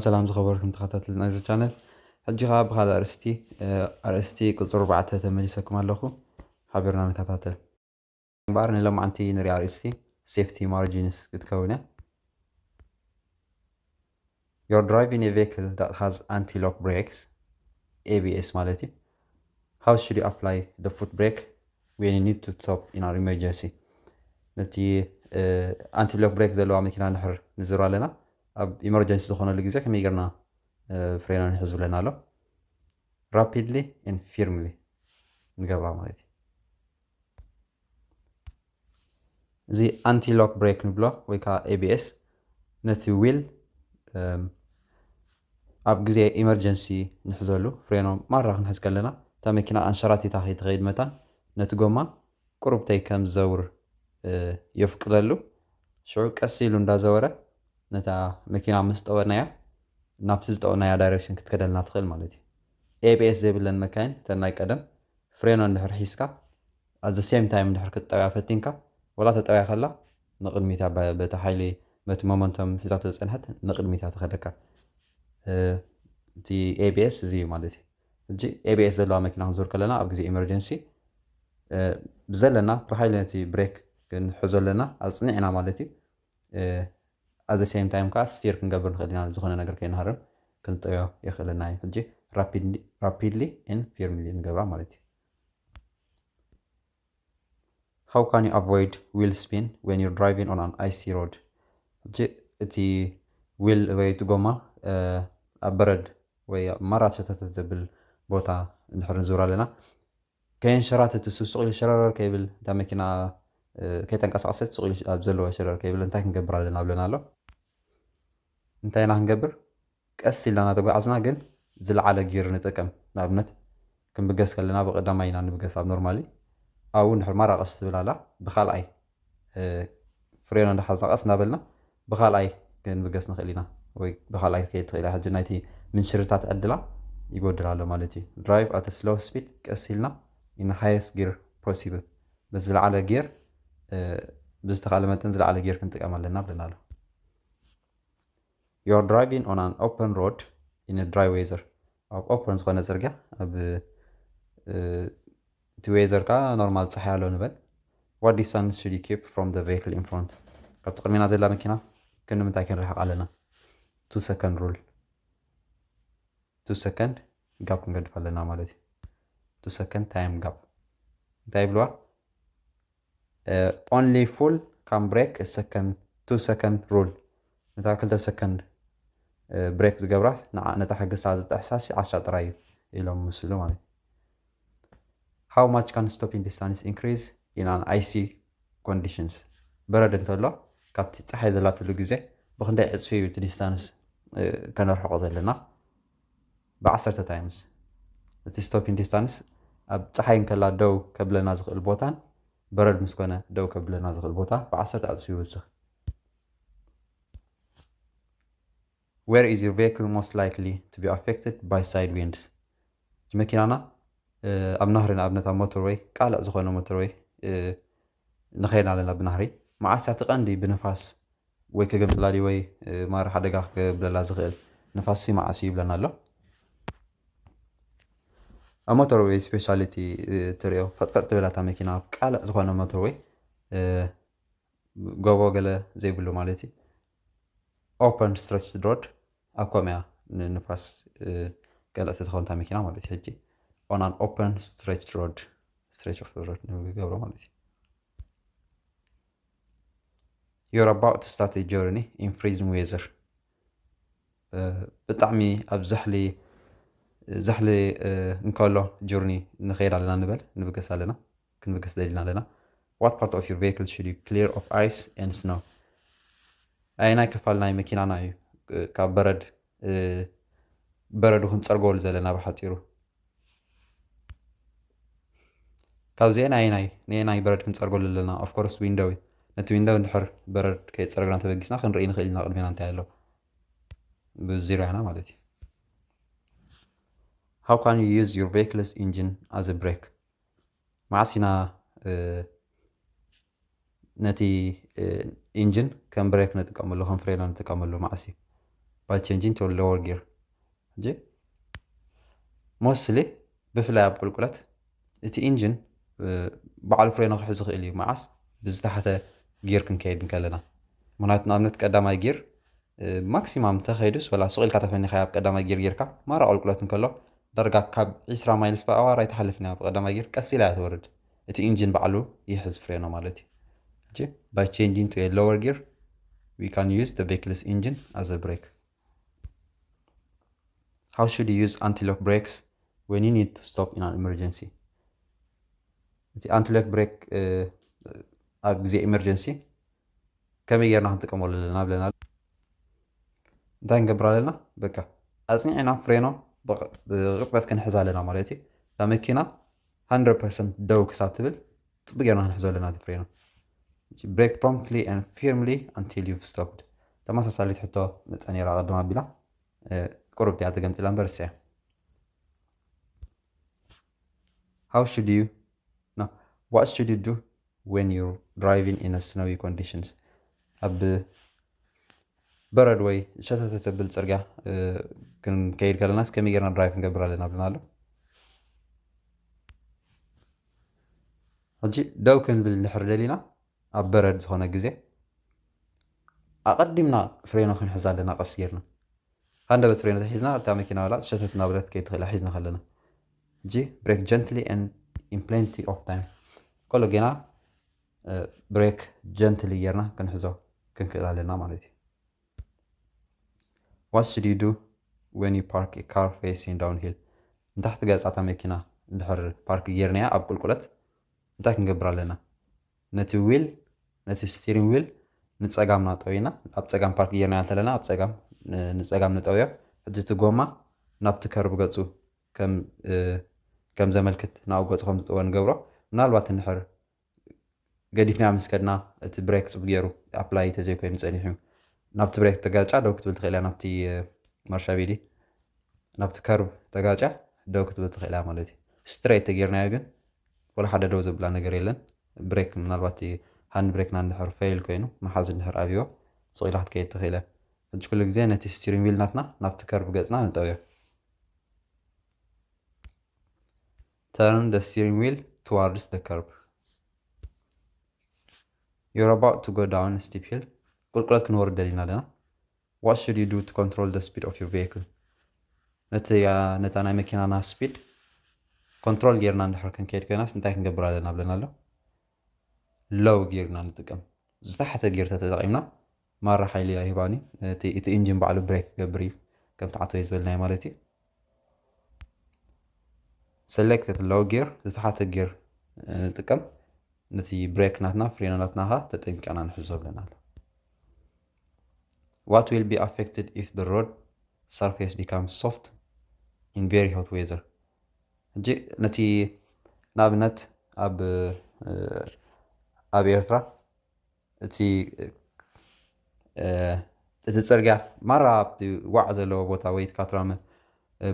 ሰላም ዝኸበርኩም ተኸታተልቲ ናይዚ ቻነል፣ ሕጂ ኸዓ ብኻልእ ኣርእስቲ፣ ኣርእስቲ ቁፅሪ ኣርባዕተ ተመሊሰኩም ኣለኹ። ሓቢርና ንከታተል። እምበኣር ንሎማዓንቲ ንሪኣ ኣርእስቲ ሴፍቲ ማርጂንስ ክትከውን እያ። You're driving a vehicle that has anti-lock brakes, A B S ማለት እዩ። How should you apply the foot brake when you need to stop in an emergency? ነቲ ኣንቲ ሎክ ብሬክ ዘለዋ መኪና ንድሕር ንዝር ኣለና፣ ኣብ ኢመርጀንሲ ዝኾነሉ ግዜ ከመይ ጌርና ፍሬና ንሕዝ ብለና ኣሎ። Rapidly and firmly ንገብራ ማለት እዩ። እዚ ኣንቲ ሎክ ብሬክ ንብሎ ወይ ከዓ ኤ ቢ ኤስ ነቲ ዊል ኣብ ግዜ ኢመርጀንሲ ንሕዘሉ፣ ፍሬኖ ማራ ክንሕዝ ከለና እታ መኪና ኣንሸራቲታ ከይትኸይድ መታን ነቲ ጎማ ቁሩብተይ ከም ዝዘውር የፍቅደሉ። ሽዑ ቀስ ኢሉ እንዳዘወረ ነታ መኪና ምስ ጠወናያ ናብቲ ዝጠወናያ ዳይሬክሽን ክትከደልና ትኽእል ማለት እዩ። ኤ ቢ ኤስ ዘይብለን መካይን እተን ናይ ቀደም ፍሬኖ እንድሕር ሒዝካ፣ at the same time እንድሕር ክትጠውያ ፈቲንካ፣ ወላ ተጠውያ ከላ ንቕድሚታ በ-፣ በቲ ሓይሊ፣ በቲ ሞመንተም ሒዛቶ ዝጸንሐት ንቕድሚታ ትኸደካ። እቲ ኤ ቢ ኤስ እዚ እዩ ማለት እዩ። ሕጂ ኤ ቢ ኤስ ዘለዋ መኪና ክንዝውር ከለና ኣብ ግዜ ኢመርጀንሲ ብዘለና ብሓይሊ ነቲ ብሬክ ክንሕዞ ኣለና፣ ኣጽኒዕና ማለት እዩ። at the same time ከዓ ስቲር ክንገብር ንኽእል ኢና፣ ዝኾነ ነገር ከይንሃርም ክንጠዮ የኽእለና እዩ። ሕጂ rapidly and firmly ንገብራ ማለት እዩ። How can you avoid wheel spin when you're driving on an icy road? ሕጂ እቲ ዊል ወይ እቲ ጎማ ኣብ በረድ ወይ ኣብ ማራ ሸተተት ዘብል ቦታ እንድሕር ንዝውር ኣለና፣ ከየንሸራተት እሱ ስቕ ኢሉ ሸረረር ከይብል፣ እታ መኪና ከይተንቀሳቐሰት ስቕ ኢሉ ኣብ ዘለዎ ሸረር ከይብል እንታይ ክንገብር ኣለና ብለና ኣሎ። እንታይ ኢና ክንገብር? ቀስ ኢልና እናተጓዓዝና ግን ዝለዓለ ጊር ንጥቀም። ንኣብነት ክንብገስ ከለና ብቐዳማይ ኢና ንብገስ ኣብ ኖርማሊ። ኣብኡ እንድሕር ማራ ቀስ ትብል ኣላ፣ ብኻልኣይ ፍሬኖ እንዳሓዝና ቀስ እናበልና ብኻልኣይ ክንብገስ ንኽእል ኢና፣ ወይ ብኻልኣይ ክትከይድ ትኽእል እያ። ሕጂ ናይቲ ምንሽርታት ዕድላ ይጎድል ኣሎ ማለት እዩ። Drive at a slow speed፣ ቀስ ኢልና፣ in highest gear possible፣ በዚ ዝለዓለ ጌር፣ ብዝተኻለ መጠን ዝለዓለ ጌር ክንጥቀም ኣለና ብለና ኣሎ። You're driving on an open road in a dry weather። ኣብ ኦፐን ዝኾነ ጽርግያ፣ ኣብ እቲ ዌዘር ከኣ ኖርማል ጸሓይ ኣሎ ንበል። What distance should you keep from the vehicle in front? ካብቲ ቅድሜና ዘላ መኪና ክንዲ ምንታይ ክንርሕቕ ኣለና? Two second rule። Two second ጋፕ ክንገድፍ ኣለና ማለት እዩ። Two second time gap እንታይ ይብልዋ? Only fool can break a second, two second rule። ነታ ክልተ ሰከንድ ብሬክ ዝገብራ፣ ንዓ-፣ ነታ ሕጊ እሳ ዝጥሕሳ ሲ ዓስራ ጥራይ እዩ ኢሎም ምስሉ ማለት እዩ። How much can stopping distance increase in an icy conditions? በረድ እንተሎ ካብቲ ጸሓይ ዘላትሉ ግዜ ብኽንደይ ዕጽፊ እዩ እቲ ዲስታንስ ከነርሕቆ ዘለና? ብዓሰርተ ታይምስ። እቲ ስቶፒንግ ዲስታንስ ኣብ ጸሓይ እንከላ ደው ከብለና ዝኽእል ቦታን በረድ ምስ ኮነ ደው ከብለና ዝኽእል ቦታ ብዓሰርተ ዕጽፊ ይውስኽ። Where is your vehicle most likely to be affected by side winds? እቲ መኪናና ኣብ ናህሪ፣ ንኣብነት ኣብ ሞተርወይ፣ ቃልዕ ዝኾነ ሞተርወይ ንኸይድ ኣለና ብናህሪ፣ መዓስ እያ እቲ ቀንዲ ብንፋስ ወይ ከገምጥላ ድዩ ወይ ማራ ሓደጋ ክገብረላ ዝኽእል ንፋስ ሲ መዓስ እዩ ይብለና ኣሎ። ኣብ ሞተርወይ ስፔሻሊቲ ትሪኦ ፈጥፈጥ ትብል እታ መኪና፣ ኣብ ቃልዕ ዝኾነ ሞተርወይ፣ ጎቦ ገለ ዘይብሉ ማለት እዩ። Open stretched road ኣብ ከምኡ እያ ንንፋስ ቀልዕቲ ትኸውን እታ መኪና ማለት እዩ። ሕጂ on an open stretched road፣ stretch of the road ንገብሮ ማለት እዩ። You're about to start a journey in freezing weather። ብጣዕሚ ኣብ ዛሕሊ፣ ዛሕሊ እንከሎ ጆርኒ ንኸይድ ኣለና ንበል፣ ንብገስ ኣለና፣ ክንብገስ ደሊና ኣለና። What part of your vehicle should you clear of ice and snow? ኣየናይ ክፋል ናይ መኪናና እዩ ካብ በረድ፣ በረዱ ክንጸርገሉ ዘለና ብሓጺሩ? ካብዚኤን ኣየናይ፣ ንየናይ በረድ ክንጸርገሉ ኣለና? Of course ዊንዶው እዩ። ነቲ ዊንዶው እንድሕር በረድ ከየጸረግና ተበጊስና ክንርኢ ንኽእል ኢና ቅድሜና እንታይ ኣሎ። ብዚሮ ኢና ማለት እዩ። How can you use your vehicle's engine as a brake? መዓስ ኢና ነቲ ኢንጂን ከም ብሬክ ንጥቀመሉ፣ ከም ፍሬኖ ንጥቀመሉ መዓስ እዩ? by changing to lower gear. ሕጂ mostly ብፍላይ ኣብ ቁልቁለት እቲ ኢንጂን ባዕሉ ፍሬኖ ክሕዝ ይኽእል እዩ። መዓስ ብዝተሓተ ጊር ክንከይድ እንከለና፣ ምክንያቱ ንኣብነት ቀዳማይ ጊር ማክሲማም እንተኸይዱስ ወላ ሱቕ ኢልካ ተፈኒኻ ኣብ ቀዳማይ ጊር ጌርካ ማራ ቁልቁለት እንከሎ ዳርጋ ካብ ዒስራ miles per hour ኣይትሓልፍን እያ ብቀዳማይ ጊር፣ ቀስ ኢላ እያ ትወርድ። እቲ ኢንጂን ባዕሉ ይሕዝ ፍሬኖ ማለት እዩ። Okay? By changing to a lower gear, we can use the vehicle's engine as a brake. How should you use anti-lock brakes when you need to stop in an emergency? እቲ ኣንቲሎክ ብሬክ ኣብ ግዜ ኢመርጀንሲ ከመይ ጌርና ክንጥቀመሉ ኣለና ብለና። እንታይ ክንገብር ኣለና? በቃ ኣጽኒዕና ፍሬኖ ብቕ- ብቕጽበት ክንሕዝ ኣለና ማለት እዩ። እታ መኪና hundred percent ደው ክሳብ ትብል ጽቡቅ ጌርና ክንሕዞ ኣለና እቲ ፍሬኖ። Brake promptly and firmly until you've stopped። ተመሳሳሊት ሕቶ መጸ ነይራ ቅድም ኣቢላ፣ ቁሩብ እያ ተገምጢላ እምበር እሰያ። How should you no what should you do when you're driving in a snowy conditions? ኣብ በረድ ወይ ሸተተ ዘብል ጽርግያ ክንከይድ ከለናስ ከመይ ጌርና ድራይቭ ክንገብር ኣለና ብለና ኣሎ። ሕጂ ደው ክንብል እንድሕር ደሊና ኣብ በረድ ዝኾነ ግዜ ኣቐዲምና ፍሬኖ ክንሕዝ ኣለና። ቀስ ጌርና ሃንደበት ፍሬኖ ተሒዝና እታ መኪና ወላ ሸተት እናበለት ከይትኽእላ ሒዝና ከለና ሕጂ brake gently and in plenty of time ከሎ ጌና ብሬክ ጀንትሊ ጌርና ክንሕዞ ክንክእል ኣለና ማለት እዩ። What should you do when you park a car facing downhill? ንታሕቲ ገጻ እታ መኪና እንድሕር ፓርክ ጌርናያ ኣብ ቁልቁለት እንታይ ክንገብር ኣለና? ነቲ ዊል ነቲ ስቲሪንግ ዊል ንጸጋምና ጠዊና ኣብ ጸጋም ፓርክ ጌርናያ እንተለና ኣብ ጸጋም ንጸጋም ንጠውዮ። ሕጂ እቲ ጎማ ናብቲ ከርብ ገጹ ከም ዘመልክት ናብኡ ገጹ ከም ዝጥወ ንገብሮ። ምናልባት እንድሕር ገዲፍና ምስ ከድና እቲ ብሬክ ጽቡቅ ገይሩ ኣፕላይ ተዘይኮይኑ ጸኒሑ ናብቲ ብሬክ ተጋጫ ደው ክትብል ትኽእል እያ። ናብቲ ማርሻ ቤሊ ናብቲ ከርብ ተጋጫ ደው ክትብል ትኽእል እያ ማለት እዩ። ስትሬት ተጌርናዮ ግን ወላ ሓደ ደው ዘብላ ነገር የለን። ብሬክ ምናልባት ሃንድ ብሬክና እንድሕር ፌል ኮይኑ መሓዝ እንድሕር ኣብዮ ስቕ ኢላ ክትከይድ ትኽእል እያ። ሕጂ ኩሉ ግዜ ነቲ ስቲሪንግ ዊል ናትና ናብቲ ከርብ ገጽና ንጠውዮ። Turn the steering wheel towards the curb. You're about to go down a steep hill. ቁልቁለት ክንወርድ ደሊና ኣለና። What should you do to control the speed of your vehicle? ነቲ ነታ ናይ መኪናና ስፒድ ኮንትሮል ጌርና እንድሕር ክንከይድ ኮይናስ እንታይ ክንገብር ኣለና ብለና ኣሎ። ሎው ጌርና ንጥቀም። ዝተሓተ ጌር ተተጠቂምና ማራ ሓይሊ ኣይህባን እዩ። እቲ ኢንጂን ባዕሉ ብሬክ ክገብር እዩ ከምቲ ዓተወይ ዝበልናዮ ማለት እዩ። ሰሌክት ሎው ጌር ዝተሓተ ጌር ንጥቀም። ነቲ ብሬክ ናትና ፍሬኖ ናትና ኸ ተጠንቂቕና ንሕዞ ብለና ኣሎ። What will be affected if the road surface becomes soft in very hot weather? ሕጂ ነቲ ንኣብነት ኣብ ኣብ ኤርትራ እቲ እቲ ጽርግያ ማራ ኣብቲ ዋዕ ዘለዎ ቦታ ወይ ካትራመ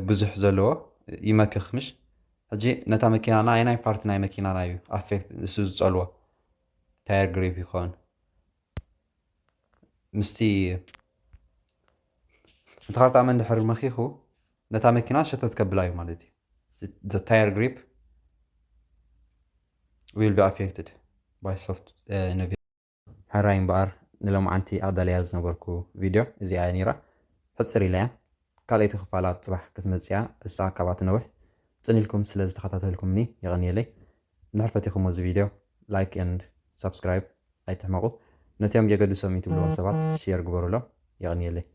ብዙሕ ዘለዎ ይመክኽ ምሽ። ሕጂ ነታ መኪናና ኣየናይ ፓርቲ ናይ መኪናና እዩ ኣፌክት እሱ ዝጸልዎ? ታየር ግሪፕ ይኸውን ምስቲ እቲ ካርጣመ እንድሕር መኺኹ ነታ መኪና ሸተት ከብላ እዩ ማለት እዩ። ታየር ግሪፕ will be affected by soft ሕራይ እምበኣር ንሎምዓንቲ ኣዳልያ ዝነበርኩ ቪድዮ እዚኣ እያ ነይራ። ሕፅር ኢላ እያ። ካልኣይቲ ክፋላት ፅባሕ ክትመፅእ እያ። እሳ ካብኣ ትነውሕ። ፅን ኢልኩም ስለ ዝተኸታተልኩምኒ የቐንየለይ። እንድሕር ፈቲኹሞ እዚ ቪድዮ ላይክ ኤንድ ሳብስክራይብ ኣይትሕመቑ። ነቲኦም የገድሶም እዩ ትብልዎም ሰባት ሼር ግበሩሎም። የቐንየለይ።